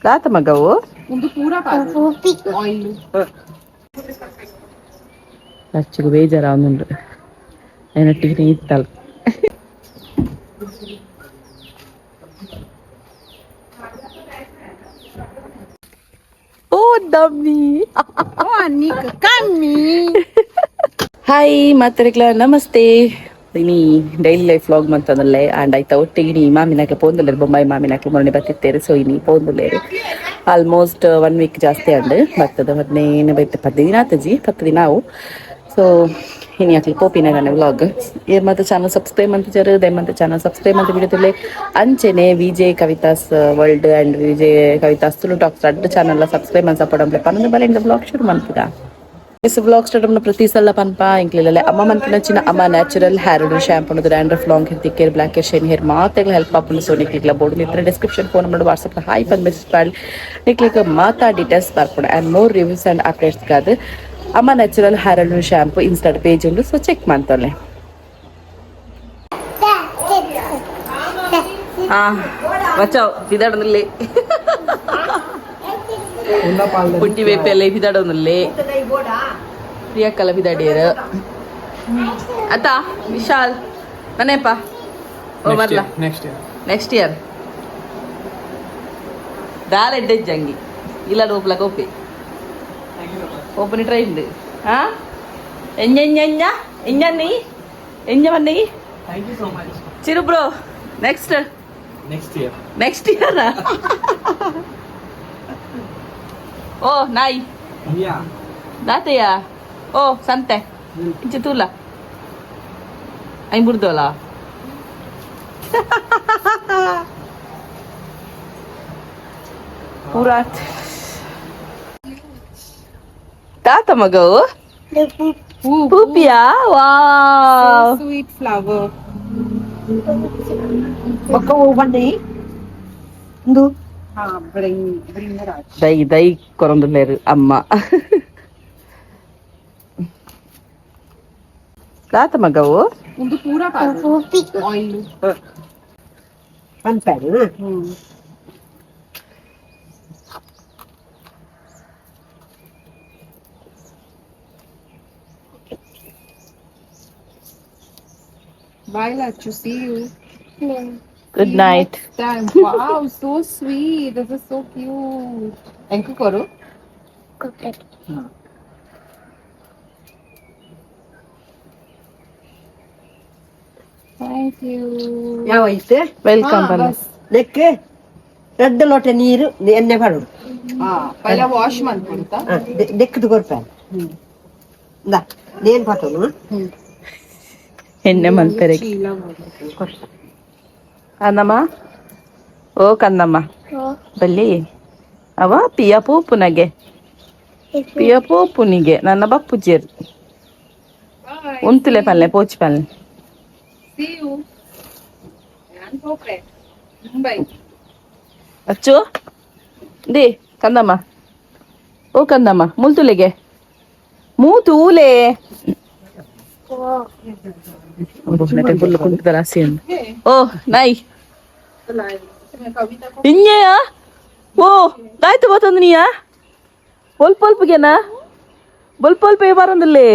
ದಾತ ಮಗವು ಅಚ್ಚುಗು ಬೇಜಾರಾവുന്നുണ്ട്. അതിനൊട്ടിക്ക് നീത്താൾ. ಓ ದಮ್ಮಿ. ಹಾಯ್ ಮಾತರಿಕ್ಲ, ನಮಸ್ತೆ. ಇನಿ daily life vlog ಮಂತೊಂದುಲ್ಲೆ. And ಐತ ಒಟ್ಟಿಗೆ ಇನಿ ಮಾಮಿನಾಕ್ಲೆ ಪೋಂದುಲ್ಲೆರ್, ಬೊಂಬಾಯಿ ಮಾಮಿನಾಕ್ಲೆ ಮೊನ್ನೆ ಬತ್ತಿತ್ತೇರು. ಸೊ ಇನಿ ಪೋಂದುಲ್ಲೇರು. Almost one week ಜಾಸ್ತಿ ಅಂಡ್ ಬರ್ತದೆ. 15 ಬೈತೆ, 15 ದಿನ ಆತಜಿ, 10 ದಿನ ಅವು. ಸೊ ಇನಿ ಅಕ್ಲೆ ಪೋಪಿನ ವ್ಲಾಗ್. ಏರ್ ಮಾತ ಚಾನಲ್ ಸಬ್ಸ್ಕ್ರೈಬ್ ಮಂತಿಜರ್, ದಯಮಂತ ಚಾನಲ್ ಸಬ್ಸ್ಕ್ರೈಬ್ ಅಂತ ವಿಡಿಯೋದಲ್ಲಿ. ಅಂಚೆನೆ VJ Kavitha's world and VJ Kavitha's Tulu tax ರಡ್ಡ್ channel subscribe ಅಂತ ಸಪೋರ್ಟ್ ಅಂಪ್ಲೆ ಪನ್ನೊಂದು ಬಲೆ ವ್ಲಾಗ್ ಶುರು ಮನ್ಪುಗ. ಎಸ್, ವ್ಲಾಗ್ ಸ್ಟಾರ್ಟ್ ಪ್ರತಿ ಸಲ ಪನ್ಪ ಇಂಕ್ಲೆಲ್ಲ ಅಮ್ಮ ಮನ್ಪಿನ ಚಿನ್ನ ಅಮ್ಮ natural hair shampoo ಅನ್ನೋದು dandruff, long hair, thick hair, black hair, shine hair ಮಾತೆಗಳ help ಆಪುಂಡು. ಸೊ ನಿಕ್ಲಿಕ್ಲ ಬೋರ್ಡ್ ಇದ್ರೆ description phone number WhatsApp hi bandh message ಮಾಡಿ ನಿಕ್ಲಿಕ್ ಮಾತಾ ಡೀಟೇಲ್ಸ್ ಬರ್ಪುಂಡು. And more reviews and updates ಗಾದ್ ಅಮ್ಮ natural hair shampoo insta page ಉಂಡು. ಸೊ ಚೆಕ್ ಮಾಡ್ತಾಳೆ. ಹಾ ಬಚಾವ್ ಬಿದಾಡೊಂದುಲ್ಲೆ, ಪುಟ್ಟಿ ಬೇಪೆಲ್ಲ ಬಿದಾಡೊಂದುಲ್ಲೆ, ಪ್ರಿಯಕ್ಕಲ ಬಿದಾಡಿಯರು ಅತ್ತ ವಿಶಾಲ್ ಮನೆಯಪ್ಪ. ಓ ಬರ್ಲ. Next year. Next year ದಾಲ ಎಡ್ಡೆಜ್ಜಂಗಿ ಇಲ್ಲ ಡೋಪ್ಲ ಕೋಪಿ ಓಪನ್ ಟ್ರೈನ್. ಹಾ, ಎಂಜ ಎಂಜ ಎಂಜ ಎಂಜ ನೀ ಎಂಜ ಬನ್ನಿ. Thank you so much. Chiru bro, next. Next year. Next year. ಓ ನಾಯಿ. ಯಾ. ದಾತಯ್ಯ. ಓ ಸಂತೆ ಇಂಚ ತೂಲ ಐನ್ ಬುಡ್ದೋಲ. ಪೂರಾ ತಾತ ಮಗವು ಪೂಪಿಯಾ? Wow. Sweet flower. ಹಾ, ಬ್ರಿಂಗ್ ಬ್ರಿಂಗರಾಜ್. ದೈ ದೈ ಕೊರಂದುಲ್ಲೇರು ಅಮ್ಮ. ತಾತ ಮಗವು. ಒಂದು ಪೂರಾ oil. Bye, Lachu. See you. Good night. Time. Wow, so sweet. This is so cute. ಎಂಕು ಕೊರು. Thank you. ಯಾವ ಐತೆ? Welcome ಬನ್ನ. ನೆಕ್ ರಡ್ಡು ಲೋಟ ನೀರು, ಎಣ್ಣೆ ಪಾಡು. ಹಾ, ಪೈಲ ವಾಶ್ ಮಾಡ್ಕೊಡ್ತಾ. ನೆಕ್ದು ಕೊರ್ಪ ನೇನ್ ಪಾಟೋನು. ಎಣ್ಣೆ ಮಲ್ಪೆರೆ ಕಂದಮ್ಮ. ಓ ಕಂದಮ್ಮ, ಬಲ್ಲಿ ಅವ ಪಿಯ ಪೂಪುನಗೆ, ಪಿಯ ಪೂಪುನಿಗೆ ನನ್ನ ಬಪ್ಪುಜೇರು ಉಂತುಲೆ ಪಲ್ಲೆ ಪೋಚಿ ಪಲ್ಲೆ. See you. ನಾನು ಹೋಗ್ರೆ ಮುಂಬೈ. ಅಚ್ಚು they ಕಂದಮ್ಮ. ಓ ಕಂದಮ್ಮ, ಮುಲ್ತುಲೆಗೆ ಮೂತೂಲೆ ಓ ನಾಯಿ ಇಂಜೆಯಾ? ಓ ದಾಯ್ತು ಬತ್ತೊಂದು ನೀಯಾ ಒಲ್ಪ ಒಲ್ಪಗೆನಾ ಬೊಲ್ಪ ಒಲ್ಪ ಬಾರಂದಲ್ಲೇ.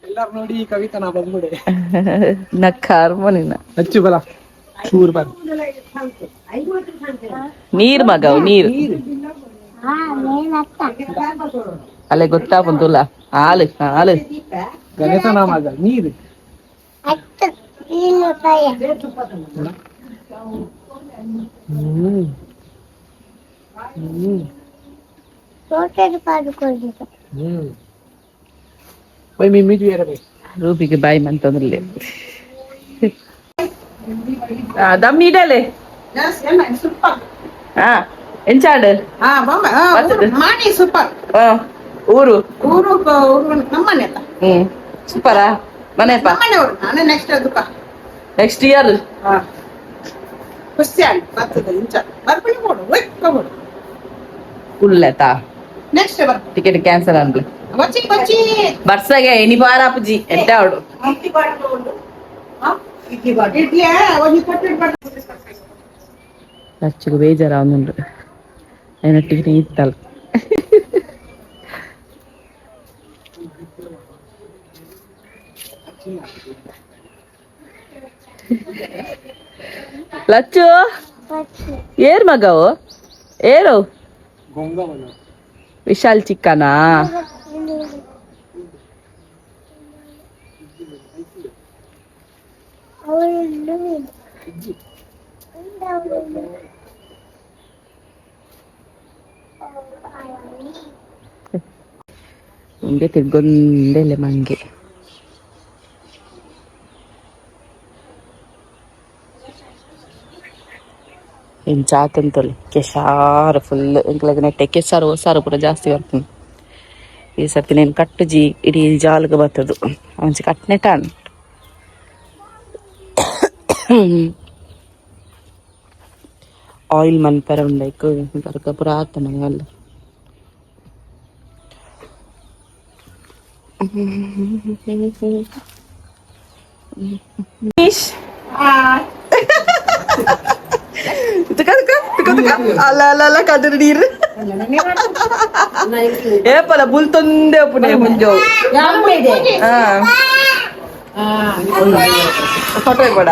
ಎಲ್ಲಾರು ನೋಡಿ ಕವಿತಾ ನಾ ಬಂದ್ಬಿಡೆ. ನ ಕರ್ಮ ನಿನ್ನ. ಹಚ್ಚು ಬಲ ಚೂರು ಬರ್. ನೀರ್ ಮಗವು ನೀರು ಅಲ್ಲೇ ಗೊತ್ತಾ ಬಂದುಲ್ಲ ಹಾಲು ಹಾಲು. ಗಣೇಶನ ಮಗ ನೀರು. ಹ್ಮ್ ಹ್ಮ್ ಹ್ಮ್ ಬೈ ಮಿಮ್ಮಿ ಬೇರೆ ಬೈ. ರೂಬಿಗೆ ಬಾಯ್ ಮಂತಂದ್ರಲ್ಲಿ ದಮ್ ಇಡಲೆ. ಹಾ, ಎಂಚಾಡು? ಮಾಣಿ ಸೂಪರ್. ಹಾ, ಊರು? ಊರು ಊರು ನಮ್ಮನೆ. ಹ್ಮ್, ಸೂಪರಾ ಮನೆಯಪ್ಪ? ನಮ್ಮನೆಯವರು ನಾನು ನೆಕ್ಸ್ಟ್ ಅದಕ್ಕ. Next year. ಖುಷಿ ಆಗಿ ಬರ್ತದೆ ಇಂಚ ಬರ್ಪಣಿ ಕೊಡು ಒಯ್ಕೊಡು. ಉಲ್ಲೆತಾ. ನೆಕ್ಸ್ಟ್ ಬರ್ತೀನಿ. ಟಿಕೆಟ್ ಕ್ಯಾನ್ಸಲ್ ಅನ್ಲಿ. ಬಚ್ಚಿ ಬಚ್ಚಿ. ಬರ್ಸಗೆ ಎನಿ ಬಾರಾಪುಜಿ ಎಡ್ಡ ಅವಳು. ಇಡ್ಲಿ ಒಂಜಿ ಕೊಟ್ಟು. ಲಚ್ಚುಗು ಬೇಜಾರಾವೊಂದುಂಡು ಐನೊಟ್ಟಿಗೆ ಇತ್ತಲ್. ಲಚ್ಚು ಏರ್ ಮಗವು ಏರು ವಿಶಾಲ್ ಚಿಕ್ಕನಾ? ಉಂಡೆ ತಿರ್ಗೊಂದೆಲೆ ಮಂಗೆ. ಎಂಚಾತಂತೊಲಿ ಕೆಸಾರು ಫುಲ್ ಎಂಕ್ಲೆಗ್ ನೆಟ್ಟೆ ಕೆಸಾರು ಒಸಾರು ಪೂರ ಜಾಸ್ತಿ ಬರ್ತದೆ. ಈ ಸರ್ತಿ నేను ಕಟ್ಟುಜಿ, ಇಡೀ ಜಾಲ್ಗ್ ಬರ್ತದು ಒಂಚಿ ಕಟ್ನೆಟಾನ್ ಆಯಿಲ್ ಮನ್ಪೆರೆ ಉಂಡೈಕ್ ಬರ್ಕ ಪೂರ ಆತನ ಅಲ್ಲ. ತುಕ ತುಕ ತುಕ ತುಕ ಅಲ್ಲ ಅಲ್ಲ ಅಲ್ಲ ಕದುರು ನೀರು ಏಪಲ ಬುಲ್ತೊಂದೇ ಪುಣೆ ಮುಂಜೋ. ಫೋಟೋ ಇಬೋಡ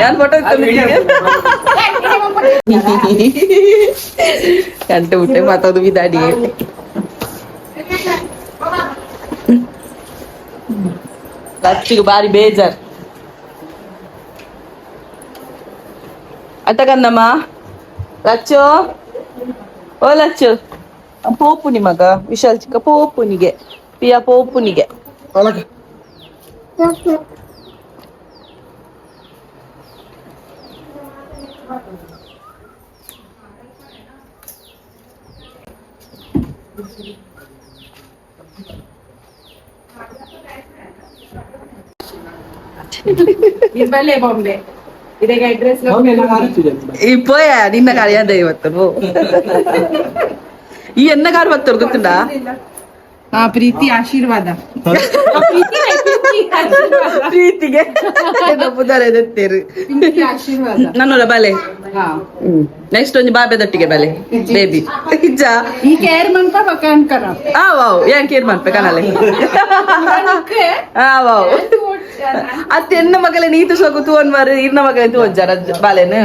ಯಾನ್ ಫೋಟೋ ಗಂಟೆ ಬಿಟ್ಟೆ ಮಾತಾದು ಬಿದಾಡಿ. ಲಚ್ಚಿಗೆ ಬಾರಿ ಬೇಜಾರ್ ಅತ್ತಕಂದಮ್ಮ. ಲಚ್ಚು, ಓ ಲಚ್ಚು, ಪೋಪುನಿ ಮಗ. ವಿಶಾಲ್ ಚಿಕ್ಕ ಪೋಪುನಿಗೆ, ಪಿಯಾ ಪೋಪುನಿಗೆ. ಬಲ್ಲೆ ಬಾಂಬೆ ಇದೀಗ ಅಡ್ರೆಸ್. ಈ ಪೋಯ ನಿನ್ನ ಕಾರ್ ಯಾಂದ ಇವತ್ತು ಪೋ. ಈ ಎನ್ನ ಕಾರ್ ಬತ್ತರು ಗೊತ್ತುಂಡಾ? ಹಾ, ಪ್ರೀತಿ ಆಶೀರ್ವಾದ. ಪ್ರೀತಿಗೆ ಪುದರ್ ಎತ್ತೇರು. ಪ್ರೀತಿ ಆಶೀರ್ವಾದ. ನನ್ನೊಲ ಬಲೆ. ಹಾ. ನೆಕ್ಸ್ಟ್ ಒಂಜಿ ಬಾಬೆ ದೊಟ್ಟಿಗೆ ಬಲೆ ಬೇಬಿ ಇಜ್ಜ. ಈ ಕೇರ್ ಮನ್ಪ ಬಕಾನ್ ಕರ. ಆ ವಾವ್, ಏನ್ ಕೇರ್ ಮನ್ಪೆ ಕನಲೆ. ಆ ವಾವ್, ಅತ್ತೆ ಎನ್ನ ಮಗಲೆ ನೀತು ಸೋಕು ತೂವನ್ ಮಾರು ಇರ್ನ ಮಗಲೆ ತೂವನ್ ಬಾಲೆನು.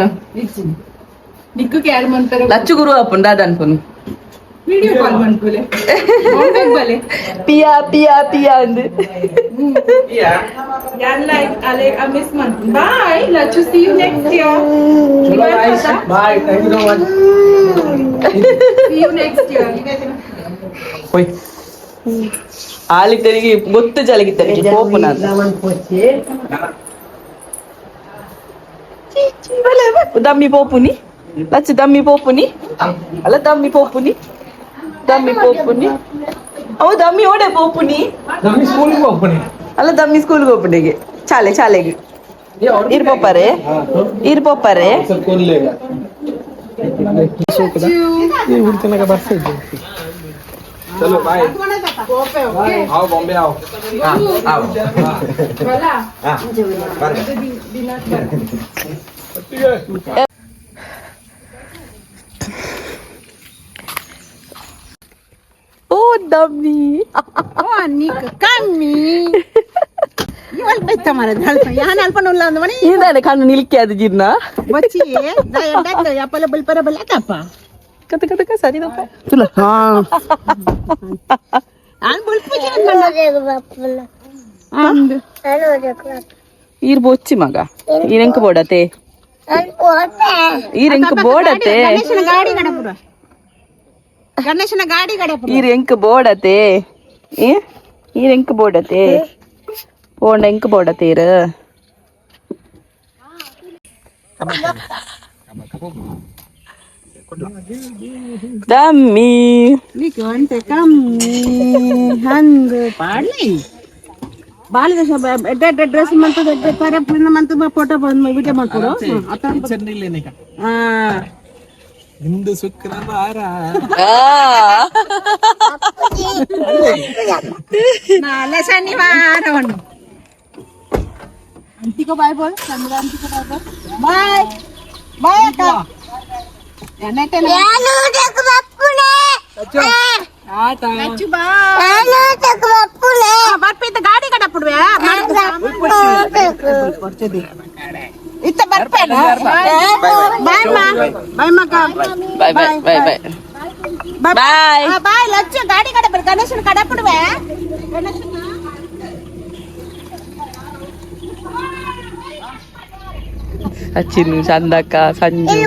ನಿಕ್ಕು ಕೇರ್ ಮನ್ಪರ. ಲಚ್ಚು ಗುರು ಅಪ್ಪುಂಡ ಅನ್ಪುನು. ವಿಡಿಯೋ ಕಾಲ್ ಮನ್ಪುಲೆ, ಬಾಂಬೆಗ್ ಬಲೆ. ಪಿಯಾ ಪಿಯಾ ಪಿಯಾ ಅಂದು. ಯಾನ್ ಲೈಕ್ ಅಲೆ miss ಮನ್ಪುನ್. Bye Lachchu, see you next year. Bye, thank you so much. See you next year. ಹೋಯ್ ಆಲಿತರಿಗೆ ಗೊತ್ತು ಜಲಗಿತ್ತರಿಗೆ ಪೋಪುನ. ದಮ್ಮಿ ಪೋಪುನಿ ಲಚ್ಚು, ದಮ್ಮಿ ಪೋಪುನಿ ಅಲ್ಲ, ದಮ್ಮಿ ಪೋಪುನಿ, ದಮ್ಮಿ ಪೋಪುನಿ. ಅವು ದಮ್ಮಿ ಓಡೆ ಪೋಪುನಿ. ನಮ್ಮ ಸ್ಕೂಲ್ಗೆ ಹೋಗ್ಬನ್ನಿ. ಅಲ್ಲ, ದಮ್ಮಿ ಸ್ಕೂಲ್ಗೆ ಹೋಗ್ಬಿಟ್ಟಿಗೆ ಚಾಲೆ ಚಾಲೆಗೆ ಇರ್ ಪೋಪರೆ, ಇರ್ ಪೋಪರೆ. ಸ್ವಲ್ಪ ಕೊಡ್ಲೇಗ ತನಕ ಬರ್ತಾ ಇದ್ದೆ. ಚಲೋ, ಬಾಯ್. आओ, बॉम्बे आओ. ಬಲಾ. ಓ ದಮ್ಮಿ. ಕಮ್ಮಿ ಇವಲ್ ಬೆತ್ತ ಮರದ ಅಲ್ಪ ಯಾನ್ ಅಲ್ಪ ನುಲ್ಲ ಅಂದ ಮನೆ. ಇದಾನೆ ಕಣ್ಣು ನಿಲ್ಕೆ ಅದು ಜಿನ್ನ. ಬಚ್ಚಿ ಯಪ್ಪಲ ಬಲ್ಪರ ಬಲ್ಲ ತಪ್ಪ. ಕತ ಕತ ಕ ಸರಿ ದಪ್ಪ. ಹಾ ಆನ್ ಬಲ್ಪು. ಅಂದ್ ಈರ್ ಬೊಚ್ಚಿ ಮಗ, ಈರೆಂಕ ಬೋಡತೆ, ಈರೆಂಕ ಬೋಡತೆ. ಗಣೇಶನ ಗಾಡಿ ಗಡಪುರ, ಗಣೇಶನ ಗಾಡಿ ಗಡಪುರ. ಈರ್ ಎಂಕ್ ಬೋಡತೆ, ಏ ಈರ್ ಎಂಕ್ ಬೋಡತೆ, ಪೋಂಡ ಎಂಕ್ ಬೋಡತೆ ಇರು. ದಮ್ಮಿ. ನೀಕು ಅಂತೆ ಕಮ್ಮಿ ಹಂಗ ಪಾಡ್ಲಿ ಬಾಲಿದ ಎಡ್ಡೆ ಎಡ್ಡೆ ಡ್ರೆಸ್ ಮಂತದ ಎಡ್ಡೆ ಪರ ಮಂತ ಫೋಟೋ ಬಂದ್ ವಿಡಿಯೋ ಮಾಡ್ಕೊಡು. ಹಾ. ಇಂದು ಶುಕ್ರವಾರ. ನಾಳೆ ಶನಿವಾರ ಉಂಟು. ಆಂಟಿ को बाय बोल. चंद्रा आंटी को बाय बोल. बाय बाय ಅಕ್ಕ. ಬರ್ಪಿದ್ದ ಗಾಡಿ ಕಡಪುಡುವೆ. ಇತ್ತ ಬರ್ಪೇನ. ಬಾಯ್ ಮಾ, ಬಾಯ್ ಮಕ್ಕ. Bye bye bye bye bye. Bye Lachchu. ಗಾಡಿ ಕಡಪು, ಗಣೇಶನ ಕಡಪುಡುವೆ. ಸಚಿನ್, ಚಂದಕ್ಕ, ಸಂಜು.